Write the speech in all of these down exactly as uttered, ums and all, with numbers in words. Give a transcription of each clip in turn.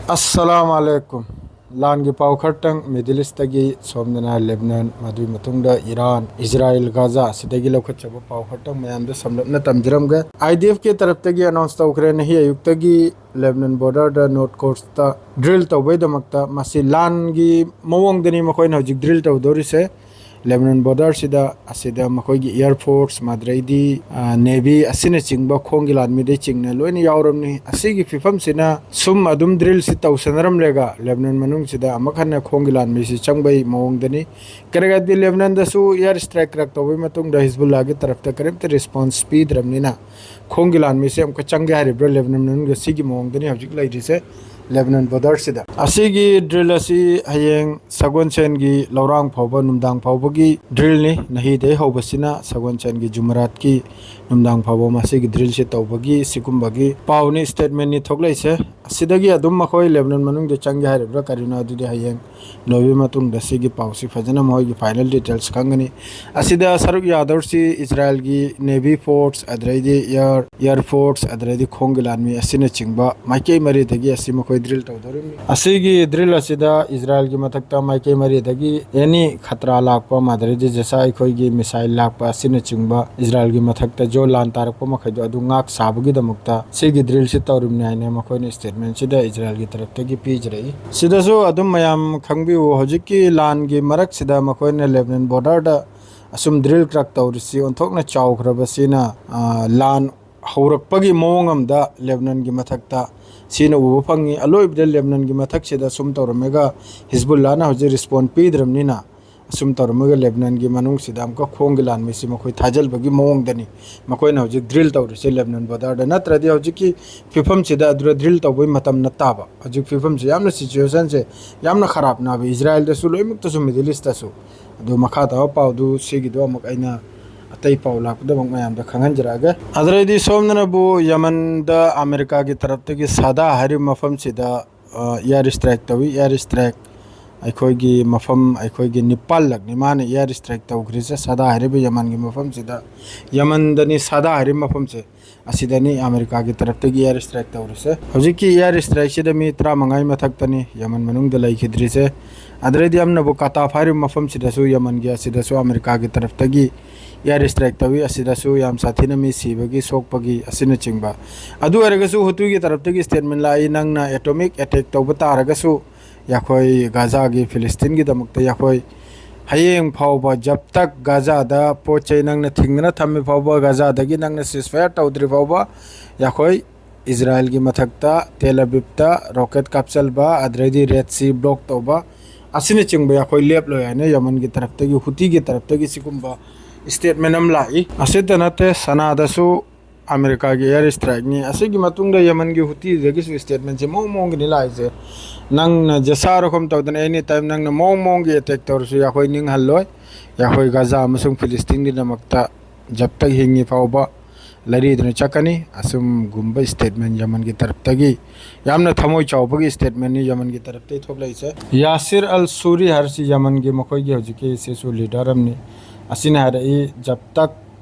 ꯑꯁꯂꯥꯝ ꯑꯂꯩꯀꯨꯝ꯫ ꯂꯥꯟꯒꯤ ꯄꯥꯎ ꯈꯔꯇꯪ, ꯃꯤꯗꯜ ꯏꯁꯇꯒꯤ, ꯁꯣꯝꯗꯅ ꯂꯦꯕꯅꯟ, ꯃꯗꯨꯒꯤ ꯃꯇꯨꯡꯗ ꯏꯔꯥꯟ, ꯏꯖꯔꯥꯏꯜ, ꯒꯥꯖꯥ, ꯑꯁꯤꯗꯒꯤ ꯂꯧꯈꯠꯆꯕ ꯄꯥꯎ ꯈꯔꯇꯪ ꯃꯌꯥꯝꯗ ꯁꯝꯂꯞꯅ ꯇꯝꯖꯔꯝꯒꯦ꯫ ꯑꯥꯏ ꯗꯤ ꯑꯦꯐꯀꯤ ꯇꯔꯞꯇꯒꯤ ꯑꯅꯥꯎꯟꯁ ꯇꯧꯈ꯭ꯔꯦ, ꯉꯁꯤ ꯑꯌꯨꯛꯇꯒꯤ ꯂꯦꯕꯅꯟ ꯕꯣꯔꯗꯔꯗ ꯅꯣꯔꯠ ꯀꯣꯔꯁꯇ ꯗ꯭ꯔꯤꯜ ꯇꯧꯕꯩꯗꯃꯛꯇ꯫ ꯃꯁꯤ ꯂꯥꯟꯒꯤ ꯃꯑꯣꯡꯗꯅꯤ ꯃꯈꯣꯏꯅ ꯍꯧꯖꯤꯛ ꯗ꯭ꯔꯤꯜ ꯇꯧꯗꯧꯔꯤꯁꯦ꯫ ꯂꯦꯕꯅꯟ ꯕꯣꯔꯗꯔꯁꯤꯗ, ꯑꯁꯤꯗ ꯃꯈꯣꯏꯒꯤ ꯏꯌꯔ ꯐꯣꯔꯁ, ꯃꯗ꯭ꯔꯩꯗꯤ, ꯑ, ꯅꯦꯚꯤ ꯑꯁꯤꯅꯆꯤꯡꯕ, ꯈꯣꯡꯒꯤ ꯂꯥꯟꯃꯤꯗꯩ ꯆꯤꯡꯅ ꯂꯣꯏꯅ ꯌꯥꯎꯔꯝꯅꯤ꯫ ꯑꯁꯤꯒꯤ ꯐꯤꯕꯝꯁꯤꯅ ꯁꯨꯝ ꯑꯗꯨꯝ ꯗ꯭ꯔꯤꯜꯁꯤ ꯇꯧꯁꯟꯅꯔꯝꯂꯦꯒ, ꯂꯦꯕꯅꯟ ꯃꯅꯨꯡꯁꯤꯗ ꯑꯃꯨꯛ ꯍꯟꯅ ꯈꯣꯡꯒꯤ ꯂꯥꯟꯃꯤꯁꯤ ꯆꯪꯕꯒꯤ ꯃꯑꯣꯡꯗꯅꯤ꯫ ꯀꯔꯤꯒꯤꯗꯤ ꯂꯦꯕꯅꯟꯗꯁꯨ ꯏꯌꯔ ꯁ꯭ꯇ꯭ꯔꯥꯏꯛ ꯀ꯭ꯔꯥꯛ ꯇꯧꯕꯒꯤ ꯃꯇꯨꯡꯗ ꯍꯤꯖꯕꯨꯜꯂꯥꯒꯤ ꯇꯔꯞꯇ ꯀꯔꯤꯝꯇ ꯔꯦꯁꯄꯣꯟꯁ ꯄꯤꯗ꯭ꯔꯕꯅꯤꯅ, ꯈꯣꯡꯒꯤ ꯂꯥꯟꯃꯤꯁꯦ ꯑꯃꯨꯛꯀ ꯆꯪꯒꯦ ꯍꯥꯏꯔꯤꯕ꯭ꯔꯥ ꯂꯦꯕꯅꯟ ꯃꯅꯨꯡꯗ? ꯁꯤꯒꯤ ꯃꯑꯣꯡꯗꯅꯤ ꯍꯧꯖꯤꯛ ꯂꯩꯔꯤꯁꯦ ꯂꯦꯕꯅꯟ ꯕꯣꯔꯗꯔꯁꯤꯗ꯫ ꯑꯁꯤꯒꯤ ꯗ꯭ꯔꯤꯜ ꯑꯁꯤ ꯍꯌꯦꯡ ꯁꯒꯣꯜꯁꯦꯟꯒꯤ ꯂꯧꯔꯥꯡ ꯐꯥꯎꯕ, ꯅꯨꯡꯗꯥꯡ ꯐꯥꯎꯕꯒꯤ ꯗ꯭ꯔꯤꯜꯅꯤ꯫ ꯅꯍꯤꯗꯩ ꯍꯧꯕꯁꯤꯅ ꯁꯒꯣꯜꯁꯦꯟꯒꯤ ꯖꯨꯃꯔꯥꯠꯀꯤ ꯅꯨꯡꯗꯥꯡ ꯐꯥꯎꯕ ꯃꯁꯤꯒꯤ ꯗ꯭ꯔꯤꯜꯁꯤ ꯇꯧꯕꯒꯤ ꯁꯤꯒꯨꯝꯕꯒꯤ ꯄꯥꯎꯅꯤ, ꯁ꯭ꯇꯦꯠꯃꯦꯟꯅꯤ ꯊꯣꯛꯂꯛꯏꯁꯦ꯫ ꯑꯁꯤꯗꯒꯤ ꯑꯗꯨꯝ ꯃꯈꯣꯏ ꯂꯦꯕꯅꯟ ꯃꯅꯨꯡꯗ ꯆꯪꯒꯦ ꯍꯥꯏꯔꯤꯕ꯭ꯔꯥ ꯀꯔꯤꯅꯣ, ꯑꯗꯨꯗꯤ ꯍꯌꯦꯡ ꯂꯣꯏꯕ ꯃꯇꯨꯡꯗ ꯁꯤꯒꯤ ꯄꯥꯎꯁꯤ ꯐꯖꯅ ꯃꯈꯣꯏꯒꯤ ꯐꯥꯏꯅꯦꯜ ꯗꯤꯇꯦꯜꯁ ꯈꯪꯒꯅꯤ꯫ ꯑꯁꯤꯗ ꯁꯔꯨꯛ ꯌꯥꯗꯧꯔꯤꯁꯤ ꯏꯖꯔꯥꯏꯜꯒꯤ ꯅꯦꯚꯤ ꯐꯣꯔꯁ, ꯑꯗꯨꯗꯩꯗꯤ ꯏꯌꯔ, ꯏꯌꯔ ꯐꯣꯔꯁ, ꯑꯗꯨꯗꯩꯗꯤ ꯈꯣꯡꯒꯤ ꯂꯥꯟꯃꯤ ꯑꯁꯤꯅꯆꯤꯡꯕ ꯃꯥꯏꯀꯩ ꯃꯔꯤꯗꯒꯤ ꯑꯁꯤ ꯃꯈꯣꯏ ꯗ꯭ꯔꯤꯜ ꯇꯧꯗꯧꯔꯤꯕꯅꯤ꯫ ꯑꯁꯤꯒꯤ ꯗ꯭ꯔꯤꯜ ꯑꯁꯤꯗ ꯏꯖꯔꯥꯏꯜꯒꯤ ꯃꯊꯛꯇ ꯃꯥꯏꯀꯩ ꯃꯔꯤꯗꯒꯤ ꯑꯦꯅꯤ ꯈꯇ꯭ꯔꯥ ꯂꯥꯛꯄ, ꯃꯗ꯭ꯔꯩꯗꯤ ꯖꯦꯁꯥ ꯑꯩꯈꯣꯏꯒꯤ ꯃꯤꯁꯥꯏꯜ ꯂꯥꯛꯄ ꯑꯁꯤꯅꯆꯤꯡꯕ, ꯏꯖꯔꯥꯏꯜꯒꯤ ꯃꯊꯛꯇ ꯖꯣ ꯂꯥꯟ ꯇꯥꯔꯛꯄ ꯃꯈꯩꯗꯣ ꯑꯗꯨ ꯉꯥꯛ ꯁꯥꯕꯒꯤꯗꯃꯛꯇ ꯁꯤꯒꯤ ꯗ꯭ꯔꯤꯜꯁꯤ ꯇꯧꯔꯤꯕꯅꯤ ꯍꯥꯏꯅ ꯃꯈꯣꯏꯅ ꯁ꯭ꯇꯦꯠꯃꯦꯟꯁꯤꯗ ꯏꯖꯔꯥꯏꯜꯒꯤ ꯇꯔꯞꯇꯒꯤ ꯄꯤꯖꯔꯛꯏ꯫ ꯁꯤꯗꯁꯨ ꯑꯗꯨꯝ ꯃꯌꯥꯝ ꯈꯪꯕꯤꯌꯨ, ꯍꯧꯖꯤꯛꯀꯤ ꯂꯥꯟꯒꯤ ꯃꯔꯛꯁꯤꯗ ꯃꯈꯣꯏꯅ ꯂꯦꯕꯅꯟ ꯕꯣꯔꯗꯔꯗ ꯑꯁꯨꯝ ꯗ꯭ꯔꯤꯜ ꯀ꯭ꯔꯥꯛ ꯇꯧꯔꯤꯁꯤ ꯑꯣꯟꯊꯣꯛꯅ ꯆꯥꯎꯈ꯭ꯔꯕꯁꯤꯅ, ꯑ, ꯂꯥꯟ ꯍꯧꯔꯛꯄꯒꯤ ꯃꯑꯣꯡ ꯑꯃꯗ ꯂꯦꯕꯅꯟꯒꯤ ꯃꯊꯛꯇ ꯁꯤꯅ ꯎꯕ ꯐꯪꯉꯤ꯫ ꯑꯂꯣꯏꯕꯗ ꯂꯦꯕꯅꯟꯒꯤ ꯃꯊꯛꯁꯤꯗ ꯁꯨꯝ ꯇꯧꯔꯝꯃꯒ ꯍꯤꯖꯕꯨꯜꯂꯥꯅ ꯍꯧꯖꯤꯛ ꯔꯦꯁꯄꯣꯟ ꯄꯤꯗ꯭ꯔꯕꯅꯤꯅ, ꯑꯁꯨꯝ ꯇꯧꯔꯝꯃꯒ ꯂꯦꯕꯅꯟꯒꯤ ꯃꯅꯨꯡꯁꯤꯗ ꯑꯃꯨꯛꯀ ꯈꯣꯡꯒꯤ ꯂꯥꯟꯃꯤꯁꯤ ꯃꯈꯣꯏ ꯊꯥꯖꯤꯜꯕꯒꯤ ꯃꯑꯣꯡꯗꯅꯤ ꯃꯈꯣꯏꯅ ꯍꯧꯖꯤꯛ ꯗ꯭ꯔꯤꯜ ꯇꯧꯔꯤꯁꯦ ꯂꯦꯕꯅꯟ ꯕꯣꯔꯗꯔꯗ꯫ ꯅꯠꯇ꯭ꯔꯗꯤ ꯍꯧꯖꯤꯛꯀꯤ ꯐꯤꯕꯝꯁꯤꯗ ꯑꯗꯨꯗ ꯗ꯭ꯔꯤꯜ ꯇꯧꯕꯒꯤ ꯃꯇꯝ ꯅꯠꯇꯕ꯫ ꯍꯧꯖꯤꯛ ꯐꯤꯕꯝꯁꯦ ꯌꯥꯝꯅ, ꯁꯤꯆꯨꯋꯦꯁꯟꯁꯦ ꯌꯥꯝꯅ ꯈꯔꯥꯞꯅꯕ ꯏꯖꯔꯥꯏꯜꯗꯁꯨ ꯂꯣꯏꯅꯃꯛꯇꯁꯨ, ꯃꯤꯗꯜ ꯏꯁꯇꯁꯨ꯫ ꯑꯗꯨ ꯃꯈꯥ ꯇꯥꯕ ꯄꯥꯎꯗꯨ ꯁꯤꯒꯤꯗꯣ ꯑꯃꯨꯛ ꯑꯩꯅ ꯑꯇꯩ ꯄꯥꯎ ꯂꯥꯛꯄꯗ ꯑꯃꯨꯛ ꯃꯌꯥꯝꯗ ꯈꯪꯍꯟꯖꯔꯛꯑꯒꯦ꯫ ꯑꯗꯨꯗꯩꯗꯤ ꯁꯣꯝꯗꯅꯕꯨ ꯌꯃꯟꯗ ꯑꯃꯦꯔꯤꯀꯥꯒꯤ ꯇꯔꯞꯇꯒꯤ ꯁꯥꯗꯥ ꯍꯥꯏꯔꯤꯕ ꯃꯐꯝꯁꯤꯗ, ꯑ, ꯏꯌꯥꯔ ꯏꯁꯇ꯭ꯔꯥꯏꯛ ꯇꯧꯏ꯫ ꯏꯌꯥꯔ ꯏꯁꯇ꯭ꯔꯥꯏꯛ ꯑꯩꯈꯣꯏꯒꯤ ꯃꯐꯝ, ꯑꯩꯈꯣꯏꯒꯤ ꯅꯤꯄꯥꯜꯂꯛꯅꯤ ꯃꯥꯅ ꯏꯌꯥꯔ ꯏꯁꯇ꯭ꯔꯥꯏꯛ ꯇꯧꯈ꯭ꯔꯤꯁꯦ ꯁꯥꯗꯥ ꯍꯥꯏꯔꯤꯕ ꯌꯃꯟꯒꯤ ꯃꯐꯝꯁꯤꯗ꯫ ꯌꯃꯟꯗꯅꯤ ꯁꯥꯗꯥ ꯍꯥꯏꯔꯤꯕ ꯃꯐꯝꯁꯦ꯫ ꯑꯁꯤꯗꯅꯤ ꯑꯃꯦꯔꯤꯀꯥꯒꯤ ꯇꯔꯞꯇꯒꯤ air strike ꯇꯧꯔꯤꯁꯦ꯫ ꯍꯧꯖꯤꯛꯀꯤ air strikeꯁꯤꯗ ꯃꯤ ꯇꯔꯥꯃꯉꯥꯒꯤ ꯃꯊꯛꯇꯅꯤ ꯌꯃꯟ ꯃꯅꯨꯡꯗ ꯂꯩꯈꯤꯗ꯭ꯔꯤꯁꯦ꯫ ꯑꯗꯨꯗꯩꯗꯤ ꯑꯃꯅꯕꯨ ꯀꯇꯥꯐ ꯍꯥꯏꯔꯤꯕ ꯃꯐꯝꯁꯤꯗꯁꯨ ꯌꯃꯟꯒꯤ ꯑꯁꯤꯗꯁꯨ ꯑꯃꯦꯔꯤꯀꯥꯒꯤ ꯇꯔꯞꯇꯒꯤ air strike ꯇꯧꯏ꯫ ꯑꯁꯤꯗꯁꯨ ꯌꯥꯝ ꯁꯥꯊꯤꯅ ꯃꯤ ꯁꯤꯕꯒꯤ, ꯁꯣꯛꯄꯒꯤ ꯑꯁꯤꯅꯆꯤꯡꯕ꯫ ꯑꯗꯨ ꯑꯣꯏꯔꯒꯁꯨ ꯍꯨꯇꯤꯒꯤ ꯇꯔꯞꯇꯒꯤ statement ꯂꯥꯛꯏ, "ꯅꯪꯅ atomic attack ꯇꯧꯕ ꯇꯥꯔꯒꯁꯨ, ꯌꯥꯈꯣꯏ ꯒꯥꯖꯥꯒꯤ, ꯐꯤꯂꯤꯁꯇꯤꯟꯒꯤꯗꯃꯛꯇ ꯌꯥꯈꯣꯏ ꯍꯌꯦꯡ ꯐꯥꯎꯕ, ꯖꯕ ꯇꯛ ꯒꯥꯖꯥꯗ ꯄꯣꯠ ꯆꯩ ꯅꯪꯅ ꯊꯤꯡꯗꯅ ꯊꯝꯃꯤ ꯐꯥꯎꯕ, ꯒꯥꯖꯥꯗꯒꯤ ꯅꯪꯅ ceasefire ꯇꯧꯗ꯭ꯔꯤ ꯐꯥꯎꯕ, ꯌꯥꯈꯣꯏ ꯏꯖꯔꯥꯏꯜꯒꯤ ꯃꯊꯛꯇ, ꯇꯦꯜ ꯑꯕꯤꯕꯇ rocket ꯀꯥꯞꯆꯜꯕ, ꯑꯗꯨꯗꯩꯗꯤ Red Sea block ꯇꯧꯕ ꯑꯁꯤꯅꯆꯤꯡꯕ ꯌꯥꯈꯣꯏ ꯂꯦꯞꯂꯣꯏ" ꯍꯥꯏꯅ ꯌꯃꯟꯒꯤ ꯇꯔꯞꯇꯒꯤ, ꯍꯨꯇꯤꯒꯤ ꯇꯔꯞꯇꯒꯤ ꯁꯤꯒꯨꯝꯕ statement ꯑꯃ ꯂꯥꯛꯏ꯫ ꯑꯁꯤꯇ ꯅꯠꯇꯦ, ꯁꯅꯥꯗꯁꯨ ꯑꯃꯦꯔꯤꯀꯥꯒꯤ air strikeꯅꯤ꯫ ꯑꯁꯤꯒꯤ ꯃꯇꯨꯡꯗ ꯌꯃꯟꯒꯤ ꯍꯨꯇꯤꯗꯒꯤꯁꯨ statementꯁꯦ ꯃꯑꯣꯡ ꯃꯑꯣꯡꯒꯤꯅꯤ ꯂꯥꯛꯏꯁꯦ꯫ "ꯅꯪꯅ ꯖꯁꯥꯔꯣ ꯈꯣꯝ ꯇꯧꯗꯅ any time ꯅꯪꯅ ꯃꯑꯣꯡ ꯃꯑꯣꯡꯒꯤ attack ꯇꯧꯔꯁꯨ, ꯌꯥꯈꯣꯏ ꯅꯤꯡꯍꯜꯂꯣꯏ꯫ ꯌꯥꯈꯣꯏ ꯒꯥꯖꯥ ꯑꯃꯁꯨꯡ ꯐꯤꯂꯤꯁꯇꯤꯟꯒꯤꯗꯃꯛꯇ ꯖꯕ ꯇꯛ ꯍꯤꯡꯉꯤ ꯐꯥꯎꯕ ꯂꯩꯔꯤꯗꯨꯅ ꯆꯠꯀꯅꯤ", ꯑꯁꯨꯝꯒꯨꯝꯕ statement ꯌꯃꯟꯒꯤ ꯇꯔꯞꯇꯒꯤ, ꯌꯥꯝꯅ ꯊꯃꯣꯏ ꯆꯥꯎꯕꯒꯤ statementꯅꯤ ꯌꯃꯟꯒꯤ ꯇꯔꯞꯇꯒꯤ ꯊꯣꯛꯂꯛꯏꯁꯦ꯫ ꯌꯥꯁꯤꯔ ꯑꯜ ꯁꯨꯔꯤ ꯍꯥꯏꯔꯤꯁꯤ ꯌꯃꯟꯒꯤ ꯃꯈꯣꯏꯒꯤ ꯍꯧꯖꯤꯛꯀꯤ ꯁꯤꯁꯨ leader ꯑꯃꯅꯤ꯫ ꯑꯁꯤꯅ ꯍꯥꯏꯔꯛꯏ, "ꯖꯕ ꯇꯛ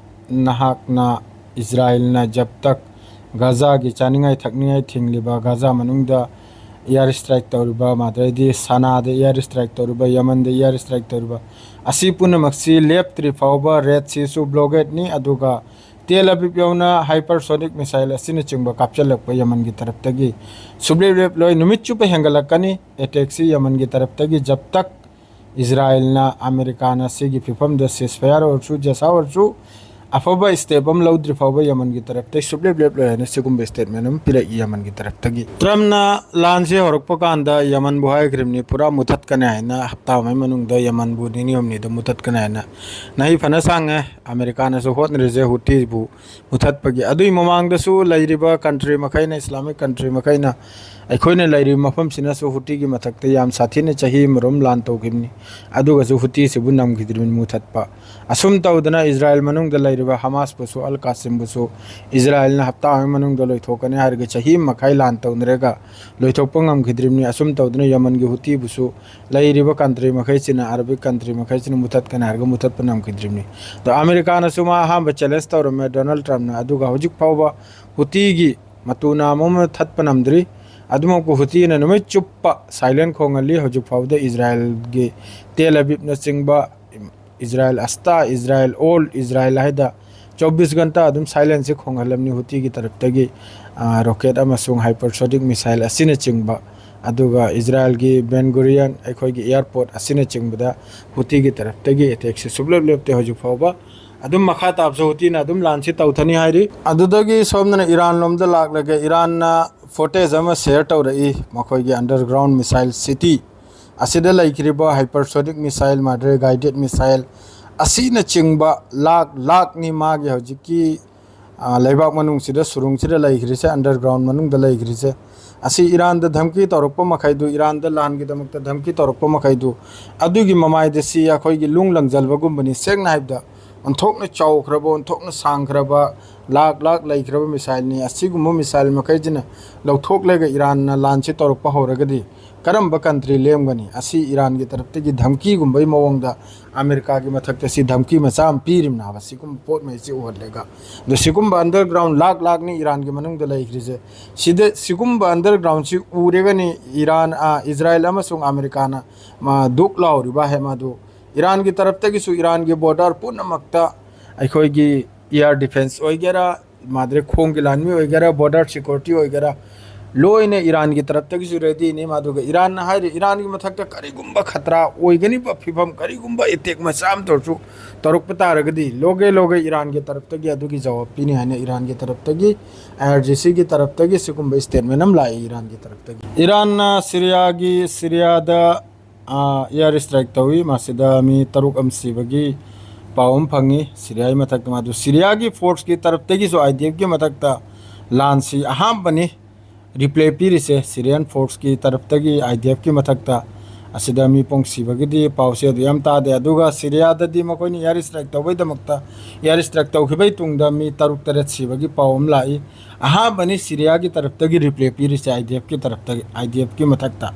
ꯅꯍꯥꯛꯅ, ꯏꯖꯔꯥꯏꯜꯅ ꯖꯕ ꯇꯛ ꯒꯥꯖꯥꯒꯤ ꯆꯥꯅꯤꯡꯉꯥꯏ ꯊꯛꯅꯤꯡꯉꯥꯏ ꯊꯤꯡꯂꯤꯕ, ꯒꯥꯖꯥ ꯃꯅꯨꯡꯗ air strike ꯇꯧꯔꯤꯕ, ꯃꯗꯩꯗꯤ ꯁꯅꯥꯗ air strike ꯇꯧꯔꯤꯕ, ꯌꯃꯟꯗ air strike ꯇꯧꯔꯤꯕ, ꯑꯁꯤ ꯄꯨꯝꯅꯃꯛꯁꯤ ꯂꯦꯞꯇ꯭ꯔꯤ ꯐꯥꯎꯕ Red Seaꯁꯨ blockadeni, ꯑꯗꯨꯒ ꯇꯦꯜ ꯑꯕꯤꯕ ꯌꯧꯅ hypersonic missile ꯑꯁꯤꯅꯆꯤꯡꯕ ꯀꯥꯞꯆꯜꯂꯛꯄ ꯌꯃꯟꯒꯤ ꯇꯔꯞꯇꯒꯤ ꯁꯨꯡꯂꯦꯞ ꯂꯦꯞꯂꯣꯏ꯫ ꯅꯨꯃꯤꯠ ꯆꯨꯞꯄ ꯍꯦꯟꯒꯠꯂꯛꯀꯅꯤ attackꯁꯤ ꯌꯃꯟꯒꯤ ꯇꯔꯞꯇꯒꯤ꯫ ꯖꯕ ꯇꯛ ꯏꯖꯔꯥꯏꯜꯅ, ꯑꯃꯦꯔꯤꯀꯥꯅ ꯁꯤꯒꯤ ꯐꯤꯕꯝꯗ ceasefire ꯑꯣꯏꯔꯁꯨ, ꯖꯁꯥ ꯑꯣꯏꯔꯁꯨ, ꯑꯐꯕ step ꯑꯃ ꯂꯧꯗ꯭ꯔꯤ ꯐꯥꯎꯕ ꯌꯃꯟꯒꯤ ꯇꯔꯞꯇꯒꯤ ꯁꯨꯡꯂꯦꯞ ꯂꯦꯞꯂꯣꯏ" ꯍꯥꯏꯅ ꯁꯤꯒꯨꯝꯕ statement ꯑꯃ ꯄꯤꯔꯛꯏ ꯌꯃꯟꯒꯤ ꯇꯔꯞꯇꯒꯤ꯫ ꯇ꯭ꯔꯝꯞꯅ ꯂꯥꯟꯁꯦ ꯍꯧꯔꯛꯄ ꯀꯥꯟꯗ ꯌꯃꯟꯕꯨ ꯍꯥꯏꯈ꯭ꯔꯤꯕꯅꯤ, "ꯄꯨꯔꯥ ꯃꯨꯊꯠꯀꯅꯤ" ꯍꯥꯏꯅ, ꯍꯞꯇꯥ ꯑꯃꯒꯤ ꯃꯅꯨꯡꯗ ꯌꯃꯟꯕꯨ ꯅꯤꯅꯤ ꯍꯨꯝꯅꯤꯗ ꯃꯨꯊꯠꯀꯅꯤ ꯍꯥꯏꯅ꯫ ꯅꯍꯩ ꯐꯅ ꯁꯥꯡꯉꯦ ꯑꯃꯦꯔꯤꯀꯥꯅꯁꯨ ꯍꯣꯠꯅꯔꯤꯁꯦ ꯍꯨꯇꯤꯕꯨ ꯃꯨꯊꯠꯄꯒꯤ꯫ ꯑꯗꯨꯒꯤ ꯃꯃꯥꯡꯗꯁꯨ ꯂꯩꯔꯤꯕ country ꯃꯈꯩꯅ, Islamic country ꯃꯈꯩꯅ ꯑꯩꯈꯣꯏꯅ ꯂꯩꯔꯤꯕ ꯃꯐꯝꯁꯤꯅꯁꯨ ꯍꯨꯇꯤꯒꯤ ꯃꯊꯛꯇ ꯌꯥꯝ ꯁꯥꯊꯤꯅ ꯆꯍꯤ ꯑꯃꯔꯣꯝ ꯂꯥꯟ ꯇꯧꯈꯤꯕꯅꯤ꯫ ꯑꯗꯨꯒꯁꯨ ꯍꯨꯇꯤꯁꯤꯕꯨ ꯅꯝꯈꯤꯗ꯭ꯔꯤꯕꯅꯤ ꯃꯨꯊꯠꯄ꯫ ꯑꯁꯨꯝ ꯇꯧꯗꯅ ꯏꯖꯔꯥꯏꯜ ꯃꯅꯨꯡꯗ ꯂꯩꯔꯤꯕ ꯍꯃꯥꯁꯄꯨꯁꯨ, ꯑꯜ ꯀꯥꯁꯤꯝꯕꯨꯁꯨ ꯏꯖꯔꯥꯏꯜꯅ ꯍꯞꯇꯥ ꯑꯃꯒꯤ ꯃꯅꯨꯡꯗ ꯂꯣꯏꯊꯣꯛꯀꯅꯤ ꯍꯥꯏꯔꯒ ꯆꯍꯤ ꯑꯃ ꯃꯈꯥꯏ ꯂꯥꯟ ꯇꯧꯅꯔꯒ ꯂꯣꯏꯊꯣꯛꯄ ꯉꯝꯈꯤꯗ꯭ꯔꯤꯕꯅꯤ꯫ ꯑꯁꯨꯝ ꯇꯧꯗꯅ ꯌꯃꯟꯒꯤ ꯍꯨꯇꯤꯕꯨꯁꯨ ꯂꯩꯔꯤꯕ ꯀꯟꯇ꯭ꯔꯤ ꯃꯈꯩꯁꯤꯅ, ꯑꯔꯕꯤꯛ ꯀꯟꯇ꯭ꯔꯤ ꯃꯈꯩꯁꯤꯅ ꯃꯨꯊꯠꯀꯅꯤ ꯍꯥꯏꯔꯒ ꯃꯨꯊꯠꯄ ꯉꯝꯈꯤꯗ꯭ꯔꯤꯕꯅꯤ꯫ ꯑꯗꯣ ꯑꯃꯦꯔꯤꯀꯥꯅꯁꯨ ꯃꯥ ꯑꯍꯥꯟꯕ ꯆꯦꯂꯦꯟꯖ ꯇꯧꯔꯝꯃꯦ ꯗꯣꯅꯥꯜꯗ ꯇ꯭ꯔꯝꯞꯅ, ꯑꯗꯨꯒ ꯍꯧꯖꯤꯛ ꯐꯥꯎꯕ ꯍꯨꯇꯤꯒꯤ ꯃꯇꯨ ꯅꯥꯝ ꯑꯃ ꯊꯠꯄ ꯅꯝꯗ꯭ꯔꯤ꯫ ꯑꯗꯨꯃꯛꯄꯨ ꯍꯨꯇꯤꯅ ꯅꯨꯃꯤꯠ ꯆꯨꯞꯄ ꯁꯥꯏꯂꯦꯟ ꯈꯣꯡꯍꯜꯂꯤ꯫ ꯍꯧꯖꯤꯛ ꯐꯥꯎꯕꯗ ꯏꯖꯔꯥꯏꯜꯒꯤ ꯇꯦꯜ ꯑꯕꯤꯕꯅꯆꯤꯡꯕ, ꯏꯖꯔꯥꯏꯜ ꯑꯁꯇꯥ, ꯏꯖꯔꯥꯏꯜ ꯑꯣꯜ ꯏꯖꯔꯥꯏꯜ ꯍꯥꯏꯗ ꯆꯧꯕꯤꯁ ꯘꯟꯇꯥ ꯑꯗꯨꯝ ꯁꯥꯏꯂꯦꯟꯁꯤ ꯈꯣꯡꯍꯜꯂꯝꯅꯤ ꯍꯨꯇꯤꯒꯤ ꯇꯔꯞꯇꯒꯤ, ꯑ, ꯔꯣꯀꯦꯠ ꯑꯃꯁꯨꯡ ꯍꯥꯏꯄꯔꯁꯣꯅꯤꯛ ꯃꯤꯁꯥꯏꯜ ꯑꯁꯤꯅꯆꯤꯡꯕ꯫ ꯑꯗꯨꯒ ꯏꯖꯔꯥꯏꯜꯒꯤ ꯕꯦꯟ ꯒꯨꯔꯤꯌꯟ, ꯑꯩꯈꯣꯏꯒꯤ ꯑꯦꯌꯥꯔꯄꯣꯔꯠ ꯑꯁꯤꯅꯆꯤꯡꯕꯗ ꯍꯨꯇꯤꯒꯤ ꯇꯔꯞꯇꯒꯤ ꯑꯦꯇꯦꯛꯁꯤ ꯁꯨꯡꯂꯦꯞ ꯂꯦꯞꯇꯦ ꯍꯧꯖꯤꯛ ꯐꯥꯎꯕ꯫ ꯑꯗꯨꯝ ꯃꯈꯥ ꯇꯥꯕꯁꯨ ꯍꯨꯇꯤꯅ ꯑꯗꯨꯝ ꯂꯥꯟꯁꯤ ꯇꯧꯊꯅꯤ ꯍꯥꯏꯔꯤ꯫ ꯑꯗꯨꯗꯒꯤ ꯁꯣꯝꯗꯅ ꯏꯔꯥꯟ ꯂꯣꯝꯗ ꯂꯥꯛꯂꯒ, ꯏꯔꯥꯟꯅ ꯐꯣꯇꯦꯖ ꯑꯃ ꯁꯦꯌꯔ ꯇꯧꯔꯛꯏ, ꯃꯈꯣꯏꯒꯤ ꯑꯟꯗꯔꯒ꯭ꯔꯥꯎꯟ ꯃꯤꯁꯥꯏꯜ ꯁꯤꯇꯤ ꯑꯁꯤꯗ ꯂꯩꯈ꯭ꯔꯤꯕ ꯍꯥꯏꯄꯔꯁꯣꯅꯤꯛ ꯃꯤꯁꯥꯏꯜ, ꯃꯥꯗ꯭ꯔꯦ ꯒꯥꯏꯗꯦꯠ ꯃꯤꯁꯥꯏꯜ ꯑꯁꯤꯅꯆꯤꯡꯕ ꯂꯥꯛ ꯂꯥꯛꯅꯤ ꯃꯥꯒꯤ ꯍꯧꯖꯤꯛꯀꯤ, ꯑ, ꯂꯩꯕꯥꯛ ꯃꯅꯨꯡꯁꯤꯗ, ꯁꯨꯔꯨꯡꯁꯤꯗ ꯂꯩꯈ꯭ꯔꯤꯁꯦ, ꯑꯟꯗꯔꯒ꯭ꯔꯥꯎꯟ ꯃꯅꯨꯡꯗ ꯂꯩꯈ꯭ꯔꯤꯁꯦ꯫ ꯑꯁꯤ ꯏꯔꯥꯟꯗ ꯙꯝꯀꯤ ꯇꯧꯔꯛꯄ ꯃꯈꯩꯗꯨ, ꯏꯔꯥꯟꯗ ꯂꯥꯟꯒꯤꯗꯃꯛꯇ ꯙꯝꯀꯤ ꯇꯧꯔꯛꯄ ꯃꯈꯩꯗꯨ, ꯑꯗꯨꯒꯤ ꯃꯃꯥꯏꯗ ꯁꯤ ꯑꯩꯈꯣꯏꯒꯤ ꯂꯨꯡ ꯂꯪꯖꯜꯕꯒꯨꯝꯕꯅꯤ꯫ ꯁꯦꯡꯅ ꯍꯥꯏꯕꯗ, ꯑꯣꯟꯊꯣꯛꯅ ꯆꯥꯎꯈ꯭ꯔꯕ, ꯑꯣꯟꯊꯣꯛꯅ ꯁꯥꯡꯈ꯭ꯔꯕ, ꯂꯥꯛ ꯂꯥꯛ ꯂꯩꯈ꯭ꯔꯕ ꯃꯤꯁꯥꯏꯜꯅꯤ꯫ ꯑꯁꯤꯒꯨꯝꯕ ꯃꯤꯁꯥꯏꯜ ꯃꯈꯩꯁꯤꯅ ꯂꯧꯊꯣꯛꯂꯒ ꯏꯔꯥꯟꯅ ꯂꯥꯟꯁꯤ ꯇꯧꯔꯛꯄ ꯍꯧꯔꯒꯗꯤ ꯀꯔꯝꯕ ꯀꯟꯇ꯭ꯔꯤ ꯂꯦꯝꯒꯅꯤ? ꯑꯁꯤ ꯏꯔꯥꯟꯒꯤ ꯇꯔꯞꯇꯒꯤ ꯙꯝꯀꯤꯒꯨꯝꯕꯒꯤ ꯃꯑꯣꯡꯗ ꯑꯃꯦꯔꯤꯀꯥꯒꯤ ꯃꯊꯛꯇ ꯁꯤ ꯙꯝꯀꯤ ꯃꯆꯥ ꯑꯃ ꯄꯤꯔꯤꯕꯅꯦꯕ, ꯁꯤꯒꯨꯝꯕ ꯄꯣꯠ ꯃꯩꯁꯤ ꯎꯍꯜꯂꯒ꯫ ꯑꯗꯣ ꯁꯤꯒꯨꯝꯕ ꯑꯟꯗꯔꯒ꯭ꯔꯥꯎꯟ ꯂꯥꯛ ꯂꯥꯛꯅꯤ ꯏꯔꯥꯟꯒꯤ ꯃꯅꯨꯡꯗ ꯂꯩꯈ꯭ꯔꯤꯁꯦ꯫ ꯁꯤꯗ ꯁꯤꯒꯨꯝꯕ ꯑꯟꯗꯔꯒ꯭ꯔꯥꯎꯟꯁꯤ ꯎꯔꯒꯅꯤ ꯏꯔꯥꯟ, ꯑ, ꯏꯖꯔꯥꯏꯜ ꯑꯃꯁꯨꯡ ꯑꯃꯦꯔꯤꯀꯥꯅ, ꯃ, ꯗꯨꯛ ꯂꯥꯎꯔꯤꯕ ꯍꯦ ꯃꯗꯨ꯫ ꯏꯔꯥꯟꯒꯤ ꯇꯔꯞꯇꯒꯤꯁꯨ ꯏꯔꯥꯟꯒꯤ ꯕꯣꯔꯗꯔ ꯄꯨꯝꯅꯃꯛꯇ ꯑꯩꯈꯣꯏꯒꯤ ꯑꯦꯌꯥꯔ ꯗꯤꯐꯦꯟꯁ ꯑꯣꯏꯒꯦꯔꯥ, ꯃꯥꯗ꯭ꯔꯦ ꯈꯣꯡꯒꯤ ꯂꯥꯟꯃꯤ ꯑꯣꯏꯒꯦꯔꯥ, ꯕꯣꯔꯗꯔ ꯁꯦꯀ꯭ꯌꯨꯔꯤꯇꯤ ꯑꯣꯏꯒꯦꯔꯥ, ꯂꯣꯏꯅ ꯏꯔꯥꯟꯒꯤ ꯇꯔꯞꯇꯒꯤꯁꯨ ꯔꯦꯗꯤꯅꯤ꯫ ꯑꯗꯨꯒ ꯏꯔꯥꯟꯅ ꯍꯥꯏꯔꯤ, ꯏꯔꯥꯟꯒꯤ ꯃꯊꯛꯇ ꯀꯔꯤꯒꯨꯝꯕ ꯈꯇ꯭ꯔꯥ ꯑꯣꯏꯒꯅꯤꯕ ꯐꯤꯕꯝ, ꯀꯔꯤꯒꯨꯝꯕ ꯑꯦꯇꯦꯛ ꯃꯆꯥ ꯑꯃ ꯇꯧꯔꯁꯨ, ꯇꯧꯔꯛꯄ ꯇꯥꯔꯒꯗꯤ ꯂꯣꯒꯦ ꯂꯣꯒꯦ ꯏꯔꯥꯟꯒꯤ ꯇꯔꯞꯇꯒꯤ ꯑꯗꯨꯒꯤ ꯖꯋꯥꯕ ꯄꯤꯅꯤ ꯍꯥꯏꯅ ꯏꯔꯥꯟꯒꯤ ꯇꯔꯞꯇꯒꯤ, ꯑꯥꯏ ꯑꯥꯔ ꯖꯤ ꯁꯤꯒꯤ ꯇꯔꯞꯇꯒꯤ ꯁꯤꯒꯨꯝꯕ ꯁ꯭ꯇꯦꯠꯃꯦꯟ ꯑꯃ ꯂꯥꯛꯏ ꯏꯔꯥꯟꯒꯤ ꯇꯔꯞꯇꯒꯤ꯫ ꯏꯔꯥꯟꯅ ꯁꯤꯔꯤꯌꯥꯒꯤ, ꯁꯤꯔꯤꯌꯥꯗ ꯑ, ꯑꯦꯌꯥꯔ ꯁ꯭ꯇ꯭ꯔꯥꯏꯛ ꯇꯧꯏ꯫ ꯃꯁꯤꯗ ꯃꯤ ꯇꯔꯨꯛ ꯑꯃ ꯁꯤꯕꯒꯤ ꯄꯥꯎ ꯑꯃ ꯐꯪꯉꯤ꯫ ꯁꯤꯔꯤꯌꯥꯒꯤ ꯃꯊꯛꯇ, ꯃꯗꯨ ꯁꯤꯔꯤꯌꯥꯒꯤ ꯐꯣꯔꯁꯀꯤ ꯇꯔꯞꯇꯒꯤꯁꯨ, ꯑꯥꯏ ꯗꯤ ꯑꯦꯐꯀꯤ ꯃꯊꯛꯇ ꯂꯥꯟꯁꯤ ꯑꯍꯥꯟꯕꯅꯤ꯫ ꯔꯤꯄ꯭ꯂꯥꯏ ꯄꯤꯔꯤꯁꯦ ꯁꯤꯔꯤꯌꯥꯟ ꯐꯣꯔꯁꯀꯤ ꯇꯔꯞꯇꯒꯤ, ꯑꯥꯏ ꯗꯤ ꯑꯦꯐꯀꯤ ꯃꯊꯛꯇ꯫ ꯑꯁꯤꯗ ꯃꯤ ꯄꯣꯡ ꯁꯤꯕꯒꯤꯗꯤ ꯄꯥꯎꯁꯦ ꯑꯗꯨ ꯌꯥꯝ ꯇꯥꯗꯦ꯫ ꯑꯗꯨꯒ ꯁꯤꯔꯤꯌꯥꯗꯗꯤ ꯃꯈꯣꯏꯅ ꯏꯌꯥꯔ ꯏꯁꯇ꯭ꯔꯥꯏꯛ ꯇꯧꯕꯩꯗꯃꯛꯇ, ꯏꯌꯥꯔ ꯏꯁꯇ꯭ꯔꯥꯏꯛ ꯇꯧꯈꯤꯕꯩ ꯇꯨꯡꯗ ꯃꯤ ꯇꯔꯨꯛ ꯇꯔꯦꯠ ꯁꯤꯕꯒꯤ ꯄꯥꯎ ꯑꯃ ꯂꯥꯛꯏ꯫ ꯑꯍꯥꯟꯕꯅꯤ ꯁꯤꯔꯤꯌꯥꯒꯤ ꯇꯔꯞꯇꯒꯤ reply ꯄꯤꯔꯤꯁꯦ I D ꯑꯦꯐꯀꯤ ꯇꯔꯞꯇꯒꯤ, I D ꯑꯦꯐꯀꯤ ꯃꯊꯛꯇ꯫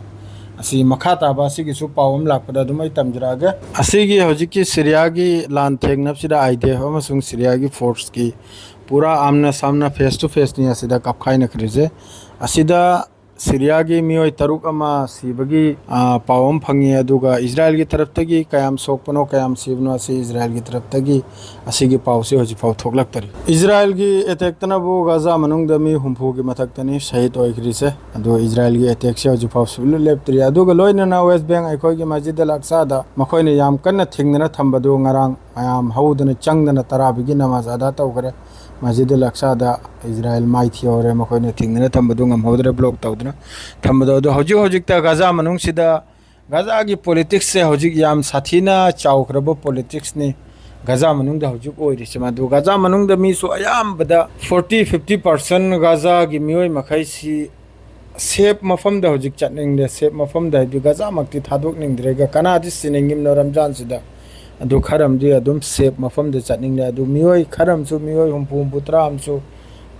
ꯑꯁꯤ ꯃꯈꯥ ꯇꯥꯕ ꯑꯁꯤꯒꯤꯁꯨ ꯄꯥꯎ ꯑꯃ ꯂꯥꯛꯄꯗ ꯑꯗꯨꯝ ꯑꯩ ꯇꯝꯖꯔꯛꯑꯒꯦ꯫ ꯑꯁꯤꯒꯤ ꯍꯧꯖꯤꯛꯀꯤ ꯁꯤꯔꯤꯌꯥꯒꯤ ꯂꯥꯟ ꯊꯦꯡꯅꯕꯁꯤꯗ ꯑꯥꯏ ꯗꯤ ꯑꯦꯐ ꯑꯃꯁꯨꯡ ꯁꯤꯔꯤꯌꯥꯒꯤ ꯐꯣꯔꯁꯀꯤ ꯄꯨꯔꯥ ꯑꯥꯝꯅ ꯁꯥꯝꯅ, ꯐꯦꯁ ꯇꯨ ꯐꯦꯁꯅꯤ ꯑꯁꯤꯗ ꯀꯥꯞꯈꯥꯏꯅꯈ꯭ꯔꯤꯁꯦ꯫ ꯑꯁꯤꯗ ꯁꯤꯔꯤꯌꯥꯒꯤ ꯃꯤꯑꯣꯏ ꯇꯔꯨꯛ ꯑꯃ ꯁꯤꯕꯒꯤ, ꯑ, ꯄꯥꯎ ꯑꯃ ꯐꯪꯉꯤ꯫ ꯑꯗꯨꯒ ꯏꯖꯔꯥꯏꯜꯒꯤ ꯇꯔꯞꯇꯒꯤ ꯀꯌꯥꯝ ꯁꯣꯛꯄꯅꯣ, ꯀꯌꯥꯝ ꯁꯤꯕꯅꯣ, ꯑꯁꯤ ꯏꯖꯔꯥꯏꯜꯒꯤ ꯇꯔꯞꯇꯒꯤ ꯑꯁꯤꯒꯤ ꯄꯥꯎꯁꯦ ꯍꯧꯖꯤꯛꯐꯥꯎ ꯊꯣꯛꯂꯛꯇꯔꯤ꯫ ꯏꯖꯔꯥꯏꯜꯒꯤ ꯑꯦꯇꯦꯛꯇꯅꯕꯨ ꯒꯥꯖꯥ ꯃꯅꯨꯡꯗ ꯃꯤ ꯍꯨꯝꯐꯨꯒꯤ ꯃꯊꯛꯇꯅꯤ ꯁꯍꯤꯗ ꯑꯣꯏꯈ꯭ꯔꯤꯁꯦ꯫ ꯑꯗꯨ ꯏꯖꯔꯥꯏꯜꯒꯤ ꯑꯦꯇꯦꯛꯁꯦ ꯍꯧꯖꯤꯛꯐꯥꯎ ꯁꯨꯡꯂꯦꯞ ꯂꯦꯞꯇ꯭ꯔꯤ꯫ ꯑꯗꯨꯒ ꯂꯣꯏꯅꯅ ꯋꯦꯁ ꯕꯦꯡ ꯑꯩꯈꯣꯏꯒꯤ ꯃꯁꯖꯤꯗ ꯑꯜ ꯑꯛꯁꯥꯗ ꯃꯈꯣꯏꯅ ꯌꯥꯝ ꯀꯟꯅ ꯊꯤꯡꯗꯅ ꯊꯝꯕꯗꯨ ꯉꯔꯥꯡ ꯃꯌꯥꯝ ꯍꯧꯗꯅ ꯆꯪꯗꯅ ꯇꯔꯥꯕꯤꯒꯤ ꯅꯃꯥꯖ ꯑꯗꯥ ꯇꯧꯈ꯭ꯔꯦ꯫ ꯃꯁꯖꯤꯗ ꯑꯜ ꯑꯛꯁꯥꯗ ꯏꯖꯔꯥꯏꯜ ꯃꯥꯏꯊꯤꯍꯧꯔꯦ, ꯃꯈꯣꯏꯅ ꯊꯤꯡꯗꯅ ꯊꯝꯕꯗꯨ ꯉꯝꯍꯧꯗ꯭ꯔꯦ, ꯕ꯭ꯂꯣꯛ ꯇꯧꯗꯅ ꯊꯝꯕꯗꯣ꯫ ꯑꯗꯣ ꯍꯧꯖꯤꯛ ꯍꯧꯖꯤꯛꯇ ꯒꯥꯖꯥ ꯃꯅꯨꯡꯁꯤꯗ, ꯒꯥꯖꯥꯒꯤ ꯄꯣꯂꯤꯇꯤꯛꯁꯁꯦ ꯍꯧꯖꯤꯛ ꯌꯥꯝ ꯁꯥꯊꯤꯅ ꯆꯥꯎꯈ꯭ꯔꯕ ꯄꯣꯂꯤꯇꯤꯛꯁꯅꯤ ꯒꯥꯖꯥ ꯃꯅꯨꯡꯗ ꯍꯧꯖꯤꯛ ꯑꯣꯏꯔꯤꯁꯦ꯫ ꯃꯗꯨ ꯒꯥꯖꯥ ꯃꯅꯨꯡꯗ ꯃꯤꯁꯨ ꯑꯌꯥꯝꯕꯗ ꯐꯣꯔꯇꯤ ꯐꯤꯐꯇꯤ ꯄꯥꯔꯁꯦꯟ ꯒꯥꯖꯥꯒꯤ ꯃꯤꯑꯣꯏ ꯃꯈꯩꯁꯤ ꯁꯦꯐ ꯃꯐꯝꯗ ꯍꯧꯖꯤꯛ ꯆꯠꯅꯤꯡꯗꯦ꯫ ꯁꯦꯐ ꯃꯐꯝꯗ ꯍꯥꯏꯗꯤ ꯒꯥꯖꯥꯃꯛꯇꯤ ꯊꯥꯗꯣꯛꯅꯤꯡꯗ꯭ꯔꯦꯒ ꯀꯅꯥꯗꯤ ꯁꯤꯅꯤꯡꯉꯤꯕꯅꯣ ꯔꯝꯖꯥꯟꯁꯤꯗ? ꯑꯗꯨ ꯈꯔ ꯑꯃꯗꯤ ꯑꯗꯨꯝ ꯁꯦꯐ ꯃꯐꯝꯗ ꯆꯠꯅꯤꯡꯂꯦ꯫ ꯑꯗꯨ ꯃꯤꯑꯣꯏ ꯈꯔ ꯑꯃꯁꯨ, ꯃꯤꯑꯣꯏ ꯍꯨꯝꯐꯨ, ꯍꯨꯝꯐꯨ ꯇꯔꯥ ꯑꯃꯁꯨ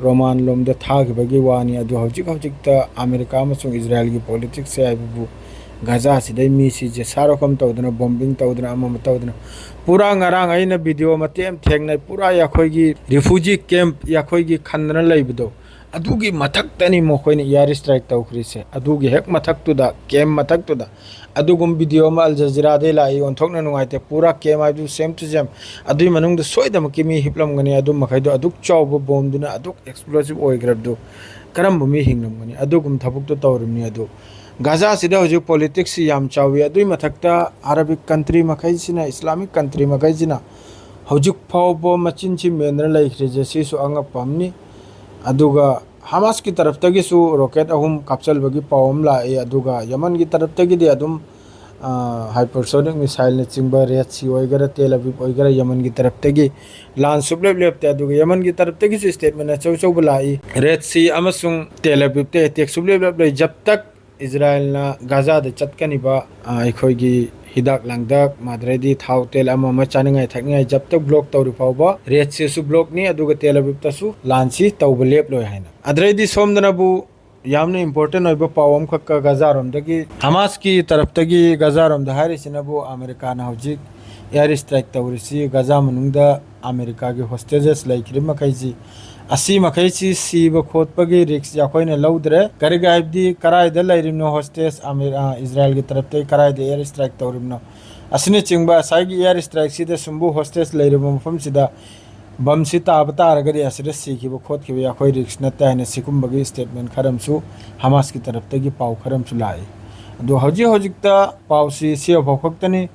ꯔꯣꯃꯥꯟ ꯂꯣꯝꯗ ꯊꯥꯈꯤꯕꯒꯤ ꯋꯥꯅꯤ꯫ ꯑꯗꯨ ꯍꯧꯖꯤꯛ ꯍꯧꯖꯤꯛꯇ ꯑꯃꯦꯔꯤꯀꯥ ꯑꯃꯁꯨꯡ ꯏꯖꯔꯥꯏꯜꯒꯤ ꯄꯣꯂꯤꯇꯤꯛꯁꯁꯦ ꯍꯥꯏꯕꯕꯨ ꯒꯥꯖꯥꯁꯤꯗꯩ ꯃꯤꯁꯤ ꯖꯦꯁꯥꯔꯣꯐ ꯑꯃ ꯇꯧꯗꯅ, ꯕꯣꯝꯕꯤꯡ ꯇꯧꯗꯅ, ꯑꯃ ꯑꯃ ꯇꯧꯗꯅ, ꯄꯨꯔꯥ ꯉꯔꯥꯡ ꯑꯩꯅ ꯚꯤꯗꯤꯑꯣ ꯃꯇꯦꯛ ꯑꯃ ꯊꯦꯡꯅꯩ, ꯄꯨꯔꯥ ꯑꯩꯈꯣꯏꯒꯤ ꯔꯤꯐ꯭ꯌꯨꯖꯤ ꯀꯦꯝꯞ ꯑꯩꯈꯣꯏꯒꯤ ꯈꯟꯗꯅ ꯂꯩꯕꯗꯣ, ꯑꯗꯨꯒꯤ ꯃꯊꯛꯇꯅꯤ ꯃꯈꯣꯏꯅ ꯏꯌꯥꯔ ꯏꯁꯇ꯭ꯔꯥꯏꯛ ꯇꯧꯈ꯭ꯔꯤꯁꯦ꯫ ꯑꯗꯨꯒꯤ ꯍꯦꯛ ꯃꯊꯛꯇꯨꯗ, ꯀꯦꯝꯞ ꯃꯊꯛꯇꯨꯗ ꯑꯗꯨꯒꯨꯝꯕ ꯚꯤꯗꯤꯑꯣ ꯑꯃ ꯑꯜ ꯖꯖꯤꯔꯥꯗꯩ ꯂꯥꯛꯏ, ꯑꯣꯟꯊꯣꯛꯅ ꯅꯨꯡꯉꯥꯏꯇꯦ꯫ ꯄꯨꯔꯥ ꯀꯦꯝꯞ ꯍꯥꯏꯕꯗꯨ ꯁꯦꯝ ꯇꯨ ꯁꯦꯝ꯫ ꯑꯗꯨꯒꯤ ꯃꯅꯨꯡꯗ ꯁꯣꯏꯗꯃꯛꯀꯤ ꯃꯤ ꯍꯤꯞꯂꯝꯒꯅꯤ꯫ ꯑꯗꯨ ꯃꯈꯩꯗꯣ ꯑꯗꯨꯛ ꯆꯥꯎꯕ ꯕꯣꯝꯗꯨꯅ ꯑꯗꯨꯛ ꯑꯦꯛꯁꯄ꯭ꯂꯣꯁꯤꯞ ꯑꯣꯏꯈ꯭ꯔꯕꯗꯨ ꯀꯔꯝꯕ ꯃꯤ ꯍꯤꯡꯂꯝꯒꯅꯤ? ꯑꯗꯨꯒꯨꯝꯕ ꯊꯕꯛꯇꯣ ꯇꯧꯔꯤꯕꯅꯤ꯫ ꯑꯗꯨ ꯒꯥꯖꯥꯁꯤꯗ ꯍꯧꯖꯤꯛ ꯄꯣꯂꯤꯇꯤꯛꯁꯁꯤ ꯌꯥꯝ ꯆꯥꯎꯏ꯫ ꯑꯗꯨꯒꯤ ꯃꯊꯛꯇ ꯑꯔꯥꯕꯤꯛ ꯀꯟꯇ꯭ꯔꯤ ꯃꯈꯩꯁꯤꯅ, ꯏꯁꯂꯥꯃꯤꯛ ꯀꯟꯇ꯭ꯔꯤ ꯃꯈꯩꯁꯤꯅ ꯍꯧꯖꯤꯛ ꯐꯥꯎꯕ ꯃꯆꯤꯟꯁꯤ ꯃꯦꯟꯗꯅ ꯂꯩꯈ꯭ꯔꯤꯁꯦ ꯁꯤꯁꯨ ꯑꯉꯛꯄ ꯑꯃꯅꯤ꯫ ꯑꯗꯨꯒ ꯍꯃꯥꯁꯀꯤ ꯇꯔꯞꯇꯒꯤꯁꯨ ꯔꯣꯀꯦꯠ ꯑꯍꯨꯝ ꯀꯥꯞꯆꯜꯕꯒꯤ ꯄꯥꯎ ꯑꯃ ꯂꯥꯛꯏ꯫ ꯑꯗꯨꯒ ꯌꯃꯟꯒꯤ ꯇꯔꯞꯇꯒꯤꯗꯤ ꯑꯗꯨꯝ ꯑ, hypersonic missileꯅꯆꯤꯡꯕ Red Sea ꯑꯣꯏꯒꯦꯔꯥ, ꯇꯦꯜ ꯑꯕꯤꯕ ꯑꯣꯏꯒꯦꯔꯥ, ꯌꯃꯟꯒꯤ ꯇꯔꯞꯇꯒꯤ ꯂꯥꯟ ꯁꯨꯞꯂꯦꯞ ꯂꯦꯞꯇꯦ꯫ ꯑꯗꯨꯒ ꯌꯃꯟꯒꯤ ꯇꯔꯞꯇꯒꯤꯁꯨ statement ꯑꯆꯧ ꯑꯆꯧꯕ ꯂꯥꯛꯏ꯫ Red Sea ꯑꯃꯁꯨꯡ ꯇꯦꯜ ꯑꯕꯤꯕꯇ attack ꯁꯨꯞꯂꯦꯞ ꯂꯦꯞꯂꯣꯏ꯫ ꯖꯕ ꯇꯛ ꯏꯖꯔꯥꯏꯜꯅ ꯒꯥꯖꯥꯗ ꯆꯠꯀꯅꯤꯕ, ꯑ, ꯑꯩꯈꯣꯏꯒꯤ ꯍꯤꯗꯥꯛ ꯂꯥꯡꯊꯛ, ꯑꯗꯩꯗꯤ ꯊꯥꯎ ꯇꯦꯜ ꯑꯃ ꯑꯃ ꯆꯥꯅꯤꯡꯉꯥꯏ ꯊꯛꯅꯤꯡꯉꯥꯏ ꯖꯕ ꯇꯛ block ꯇꯧꯔꯤ ꯐꯥꯎꯕ Red Seaꯁꯨ blockꯅꯤ, ꯑꯗꯨꯒ ꯇꯦꯜ ꯑꯕꯤꯕꯇꯁꯨ ꯂꯥꯟꯁꯤ ꯇꯧꯕ ꯂꯦꯞꯂꯣꯏ ꯍꯥꯏꯅ꯫ ꯑꯗꯩꯗꯤ ꯁꯣꯝꯗꯅꯕꯨ ꯌꯥꯝꯅ important ꯑꯣꯏꯕ ꯄꯥꯎ ꯑꯃꯈꯛꯀ ꯒꯥꯖꯥꯔꯣꯝꯗꯒꯤ, ꯍꯃꯥꯁꯀꯤ ꯇꯔꯞꯇꯒꯤ ꯒꯥꯖꯥꯔꯣꯝꯗ ꯍꯥꯏꯔꯤꯁꯤꯅꯕꯨ ꯑꯃꯦꯔꯤꯀꯥꯅ ꯍꯧꯖꯤꯛ air strike ꯇꯧꯔꯤꯁꯤ ꯒꯥꯖꯥ ꯃꯅꯨꯡꯗ ꯑꯃꯦꯔꯤꯀꯥꯒꯤ hostages ꯂꯩꯈ꯭ꯔꯤꯕ ꯃꯈꯩꯁꯤ, ꯑꯁꯤ ꯃꯈꯩꯁꯤ ꯁꯤꯕ ꯈꯣꯠꯄꯒꯤ risk ꯑꯩꯈꯣꯏꯅ ꯂꯧꯗ꯭ꯔꯦ꯫ ꯀꯔꯤꯒꯤ ꯍꯥꯏꯕꯗꯤ ꯀꯔꯥꯏꯗ ꯂꯩꯔꯤꯕꯅꯣ hostage ꯑꯃꯦ-, ꯑ, ꯏꯖꯔꯥꯏꯜꯒꯤ ꯇꯔꯞꯇꯒꯤ ꯀꯔꯥꯏꯗ air strike ꯇꯧꯔꯤꯕꯅꯣ ꯑꯁꯤꯅꯆꯤꯡꯕ ꯉꯁꯥꯏꯒꯤ air strikeꯁꯤꯗ ꯁꯨꯝꯕꯨ hostage ꯂꯩꯔꯤꯕ ꯃꯐꯝꯁꯤꯗ ꯕꯝꯁꯤ ꯇꯥꯕ ꯇꯥꯔꯒꯗꯤ ꯑꯁꯤꯗ ꯁꯤꯈꯤꯕ ꯈꯣꯠꯈꯤꯕ ꯑꯩꯈꯣꯏ risk ꯅꯠꯇꯦ ꯍꯥꯏꯅ ꯁꯤꯒꯨꯝꯕꯒꯤ statement ꯈꯔ ꯑꯃꯁꯨ ꯍꯃꯥꯁꯀꯤ ꯇꯔꯞꯇꯒꯤ ꯄꯥꯎ ꯈꯔ ꯑꯃꯁꯨ ꯂꯥꯛꯏ꯫ ꯑꯗꯣ ꯍꯧꯖꯤꯛ ꯍꯧꯖꯤꯛꯇ ꯄꯥꯎꯁꯤ ꯁꯤ ꯐꯥꯎ ꯈꯛꯇꯅꯤ꯫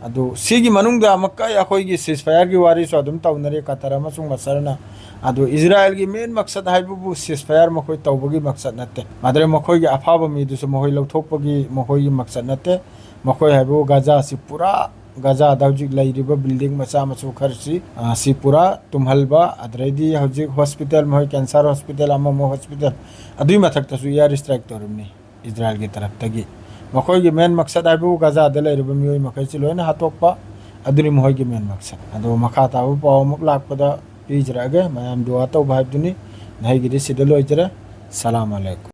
ꯑꯗꯨ ꯁꯤꯒꯤ ꯃꯅꯨꯡꯗ ꯑꯃꯨꯛꯀ ꯑꯩꯈꯣꯏꯒꯤ ceasefire ꯒꯤ ꯋꯥꯔꯤꯁꯨ ꯑꯗꯨꯝ ꯇꯧꯅꯔꯤ ꯀꯇꯔ ꯑꯃꯁꯨꯡ ꯃꯁꯔꯅ꯫ ꯑꯗꯨ ꯏꯖꯔꯥꯏꯜꯒꯤ main ꯃꯛꯁꯠ ꯍꯥꯏꯕꯕꯨ ceasefire ꯃꯈꯣꯏ ꯇꯧꯕꯒꯤ ꯃꯛꯁꯠ ꯅꯠꯇꯦ꯫ ꯃꯗꯨꯗ ꯃꯈꯣꯏꯒꯤ ꯑꯐꯥꯕ ꯃꯤꯗꯨꯁꯨ ꯃꯈꯣꯏ ꯂꯧꯊꯣꯛꯄꯒꯤ ꯃꯈꯣꯏꯒꯤ ꯃꯛꯁꯠ ꯅꯠꯇꯦ꯫ ꯃꯈꯣꯏ ꯍꯥꯏꯕꯕꯨ ꯒꯥꯖꯥꯁꯤ ꯄꯨꯔꯥ, ꯒꯥꯖꯥꯗ ꯍꯧꯖꯤꯛ ꯂꯩꯔꯤꯕ building ꯃꯆꯥ ꯃꯁꯨ ꯈꯔꯁꯤ, ꯑ, ꯁꯤ ꯄꯨꯔꯥ ꯇꯨꯝꯍꯜꯕ, ꯑꯗꯨꯗꯩꯗꯤ ꯍꯧꯖꯤꯛ hospital, ꯃꯈꯣꯏ cancer hospital, ꯑꯃ ꯑꯃ hospital, ꯑꯗꯨꯒꯤ ꯃꯊꯛꯇꯁꯨ air strike ꯇꯧꯔꯤꯕꯅꯤ ꯏꯖꯔꯥꯏꯜꯒꯤ ꯇꯔꯞꯇꯒꯤ꯫ ꯃꯈꯣꯏꯒꯤ main ꯃꯛꯁꯠ ꯍꯥꯏꯕꯕꯨ ꯒꯥꯖꯥꯗ ꯂꯩꯔꯤꯕ ꯃꯤꯑꯣꯏ ꯃꯈꯩꯁꯤ ꯂꯣꯏꯅ ꯍꯥꯠꯇꯣꯛꯄ, ꯑꯗꯨꯅꯤ ꯃꯈꯣꯏꯒꯤ main ꯃꯛꯁꯠ꯫ ꯑꯗꯣ ꯃꯈꯥ ꯇꯥꯕ ꯄꯥꯎ ꯑꯃꯨꯛ ꯂꯥꯛꯄꯗ ꯄꯤꯖꯔꯛꯑꯒꯦ꯫ ꯃꯌꯥꯝ ꯗꯨꯋꯥ ꯇꯧꯕ ꯍꯥꯏꯕꯗꯨꯅꯤ꯫ ꯅꯍꯩꯒꯤꯗꯤ ꯁꯤꯗ ꯂꯣꯏꯖꯔꯦ꯫ ꯁꯂꯥꯝ ꯑꯂꯩꯀꯨꯝ꯫